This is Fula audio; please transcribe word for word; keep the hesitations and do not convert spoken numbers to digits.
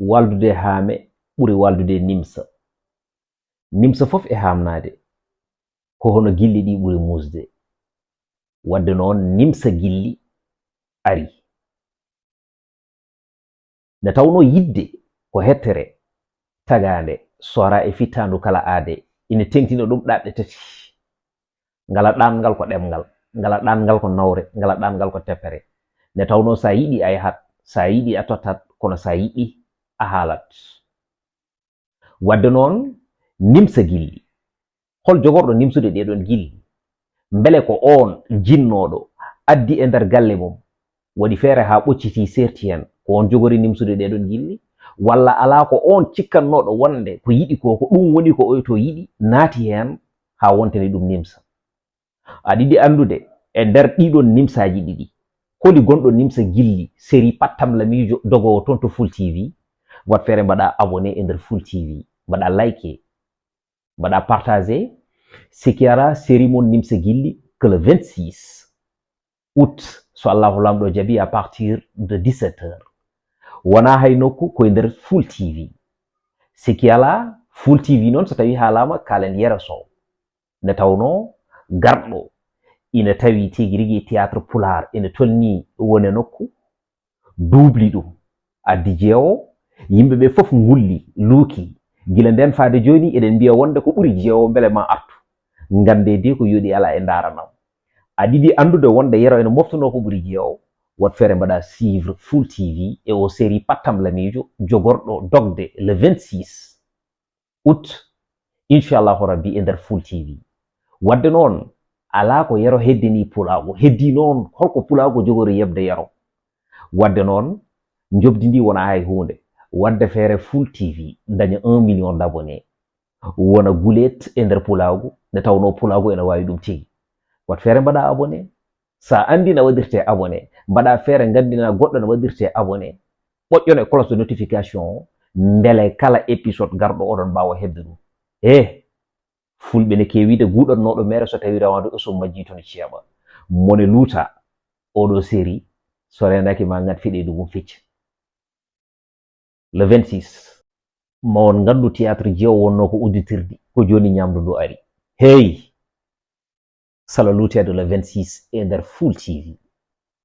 Waldude haame ɓuri waldude nimsa. Nimsa fof e haamnaade, ko hono gilli ɗi ɓuri muusde. Wadde noon, nimsa gilli ari. Nde tawnoo yiɗde ko hettere tagaande, soora e fittaandu kala aade, ina teeŋtina ɗum ɗaɓɓe tati. Ngala ɗaanngal ko ɗemngal, ngala ɗaanngal ko nawre, ngala ɗaanngal ko teppere. Nde tawnoo so a yiɗii a yahat, so a yiɗii a tottat, kono so a yiɗii a haalat. Wadde noon, nimsa gilli. Hol jogorɗo nimsude ɗee ɗoon gilli? Mbele ko oon jinnooɗo addi e nder galle mum, waɗi feere haa ɓoccitii seerti heen, ko oon jogori nimsude ɗee ɗoon gilli? Walla alaa ko oon cikkannooɗo wonde ko yiɗi ko, ko ɗum woni ko oy to yiɗi, naati heen haa wontani ɗum nimsa? Aɗa yiɗi anndude e nder ɗiɗon nimsaaji ɗiɗi, holi gonɗo nimsa gilli série Pattam Lamiijo dogoowo toon to Full T V? Waɗ feere mbaɗa abonné e nder Full T V, mbaɗa like, mbaɗa partagé. Sikki alaa série mon nimsa gilli que le vingt-six août, so Allahu Laamɗo jaɓi, à partir de dix-sept heures. Wonaa hay nokku, ko e nder Full T V. Sikki alaa, Full T V noon, so tawii haalaama, kaalen Yero Sow. Nde tawnoo garɗo ina tawi tigi rigi théâtre pulaar ina tolnii won e nokku, duubli ɗum, addi jeewo, yimɓe ɓe fof ngulli, luuki. Gila ndeen faade jooni, eɗen mbiya wonde ko ɓuri jeewo mbele ma artu. Nganndee de ko yooɗi alaa e ndaaranam. Aɗa yiɗi anndude wonde Yero ene moftanoo ko ɓuri jeewo? Waɗ feere mbaɗa suivre Full T V e o série Pattam Lamiijo jogorɗo dogde le vingt-six août, inchallahu rabbi, e nder Full T V. Wadde noon, alaa ko Yero heddinii pulaagu, heddii noon holko pulaagu jogori yeɓde Yero. Wadde noon, njoɓdi ndi wonaa hay huunde. Waɗde feere Full T V daña un million d'abonnés. Wona guleet e nder pulaagu, nde tawnoo pulaagu ene waawi ɗum tigi. Waɗ feere mbaɗa abonné. So a anndi no waɗirtee abonné, mbaɗa feere nganndina goɗɗo no waɗirtee abonné. Ɓoƴƴon e cloche de notification o, mbele kala épisode garɗo oɗon mbaawa heɓde ɗum. Eh, Fulɓe ne keewi de, guuɗannooɗo meere so tawii rewaande usum majjii toon ceeɓa. Mone luuta, oɗo série, so reenaaki ma ngat fiɗe ɗum fecca. Le vingt-six, ma on nganndu théâtre jeewo wonnoo ko udditirdi, ko jooni ñaamdu ndu ari. Hey! Sala luuteede le vingt-six e nder Full T V.